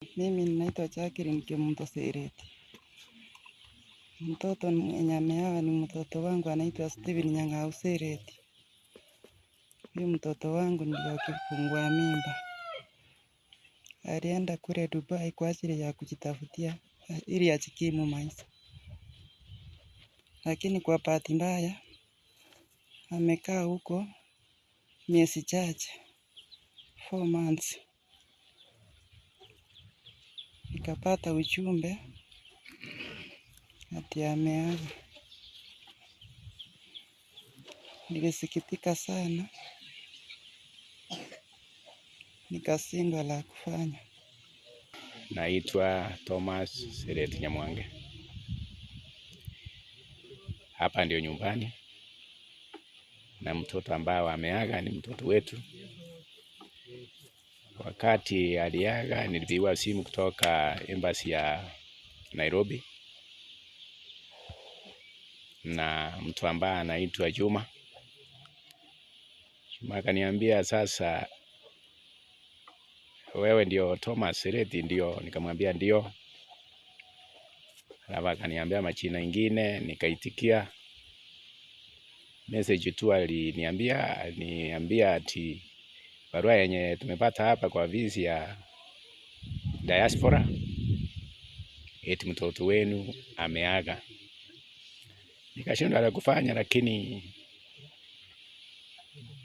Mimi ninaitwa Jacqueline Kemunto Sereti. Mtoto mwenye ameaga ni mtoto wangu anaitwa Steven Nyang'au Sereti. Huyu mtoto wangu ndio akifungua mimba. Alienda kule Dubai kwa ajili ya kujitafutia ili ajikimu maisha. Lakini kwa bahati mbaya amekaa huko miezi chache, 4 months. Nikapata ujumbe ati ameaga. Nilisikitika sana, nikashindwa la kufanya. Naitwa Thomas Sereti Nyamwange. Hapa ndio nyumbani, na mtoto ambao ameaga ni mtoto wetu. Wakati aliaga, nilipigiwa simu kutoka embassy ya Nairobi na mtu ambaye anaitwa Juma. Juma akaniambia, sasa wewe ndio Thomas Sereti? Ndio. Nikamwambia ndio. Alafu akaniambia majina ingine, nikaitikia. Message tu aliniambia ati barua yenye tumepata hapa kwa ofisi ya diaspora eti mtoto wenu ameaga. Nikashindwa la kufanya, lakini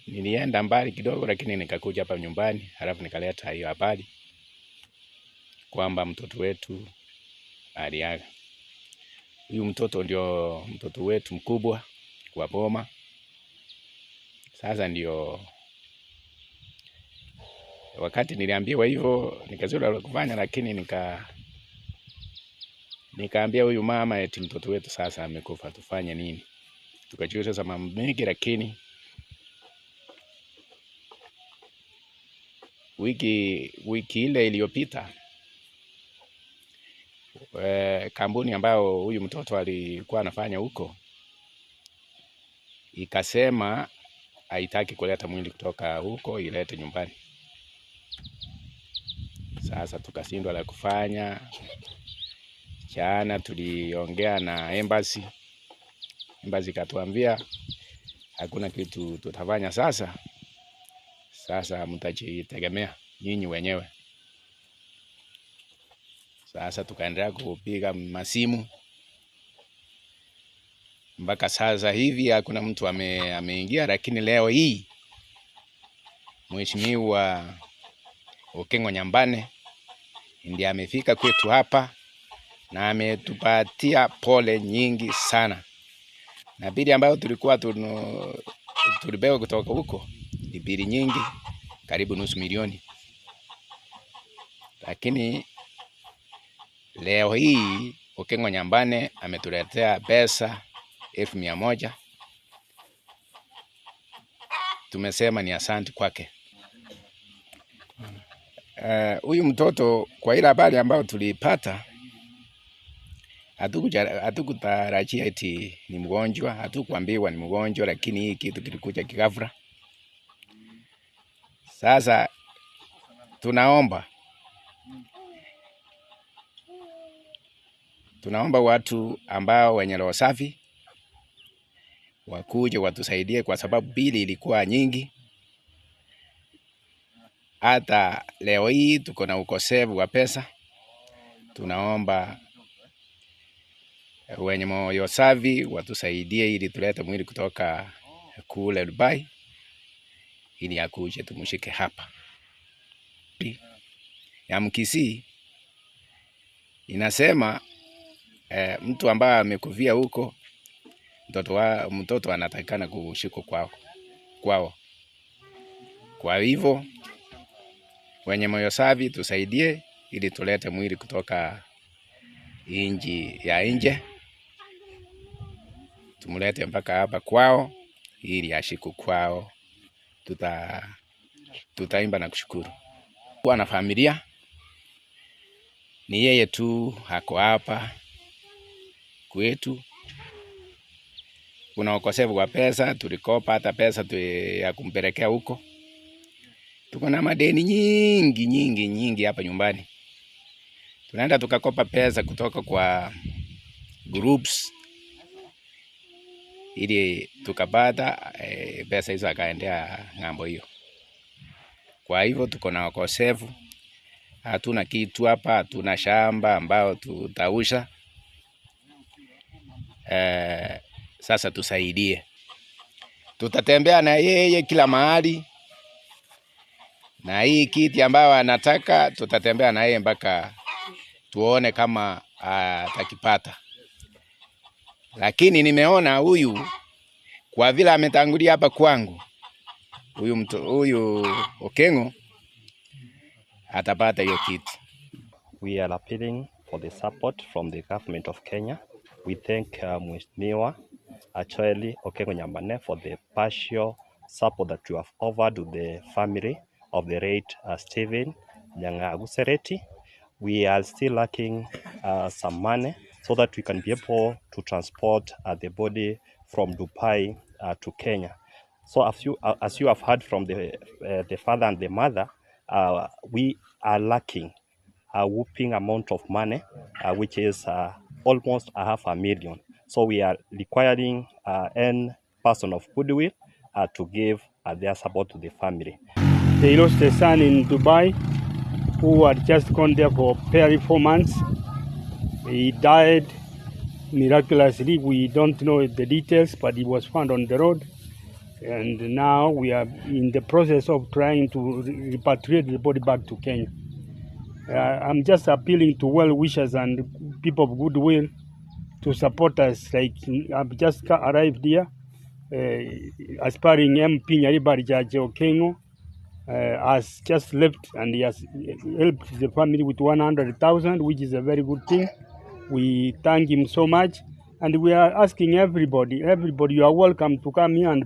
nilienda mbali kidogo, lakini nikakuja hapa nyumbani, halafu nikaleta hiyo habari kwamba mtoto wetu aliaga. Huyu mtoto ndio mtoto wetu mkubwa kwa boma. Sasa ndio wakati niliambiwa hivyo nikashindwa la kufanya, lakini nikaambia huyu mama eti mtoto wetu sasa amekufa, tufanye nini? Tukajua sasa mambo mengi, lakini wiki ile iliyopita kampuni ambayo huyu mtoto alikuwa anafanya huko ikasema haitaki kuleta mwili kutoka huko ilete nyumbani. Sasa tukashindwa la kufanya. Jana tuliongea na embassy, embassy ikatuambia hakuna kitu tutafanya sasa, sasa mtajitegemea nyinyi wenyewe. Sasa tukaendelea kupiga masimu mpaka sasa hivi hakuna mtu ameingia, lakini leo hii Mheshimiwa Okengo Nyambane ndiye amefika kwetu hapa na ametupatia pole nyingi sana, na bili ambayo tulikuwa tulipewa kutoka huko ni bili nyingi, karibu nusu milioni, lakini leo hii Okengo Nyambane ametuletea pesa 100,000. Tumesema ni asante kwake. Huyu mtoto kwa ile habari ambayo tuliipata, hatukutarajia eti ni mgonjwa, hatukuambiwa ni mgonjwa, lakini hii kitu kilikuja kighafla. Sasa tunaomba watu ambao wenye roho safi wakuje watusaidie, kwa sababu bili ilikuwa nyingi. Hata leo hii tuko na ukosefu wa pesa. Tunaomba wenye moyo safi watusaidie ili tulete mwili kutoka kule Dubai ili akuje tumshike hapa. Ya Mkisii inasema mtu ambaye amekufia huko mtoto anatakikana kushikwa kwao. Kwa hivyo wenye moyo safi tusaidie ili tulete mwili kutoka inji ya nje tumlete mpaka hapa kwao ili ashikwe kwao. Tutaimba na kushukuru. Kuwa na familia ni yeye tu ako hapa kwetu. Kuna ukosefu wa pesa, tulikopa hata pesa ya kumpelekea huko. Tuko na madeni nyingi nyingi nyingi hapa nyumbani. Tunaenda tukakopa pesa kutoka kwa groups ili tukapata pesa hizo akaendea ng'ambo hiyo. Kwa hivyo tuko na ukosefu, hatuna kitu hapa, hatuna shamba ambao tutausha. Sasa tusaidie, tutatembea na yeye kila mahali, na hii kiti ambayo anataka tutatembea na yeye mpaka tuone kama atakipata. Lakini nimeona huyu kwa vile ametangulia hapa kwangu, huyu mtu huyu Okengo atapata hiyo kiti. We are appealing for the support from the government of Kenya. We thank Mheshimiwa Joel Okengo Nyambane for the partial support that you have offered to the family of the late Stephen Nyang'au Sereti. We are still lacking some money so that we can be able to transport the body from Dubai to Kenya. So as you have heard from the father and the mother, we are lacking a whooping amount of money, which is almost 500,000. So we are requiring any person of goodwill to give their support to the family. They lost a son in Dubai who had just gone there for barely 4 months. He died miraculously. We don't know the details, but he was found on the road. And now we are in the process of trying to repatriate the body back to Kenya. I'm just appealing to well wishers and people of goodwill to support us. Like, I've just arrived here, aspiring MP Nyaribari Chache Okengo has just left, and he has helped the family with 100,000, which is a very good thing. We thank him so much, and we are asking everybody, everybody, you are welcome to come here and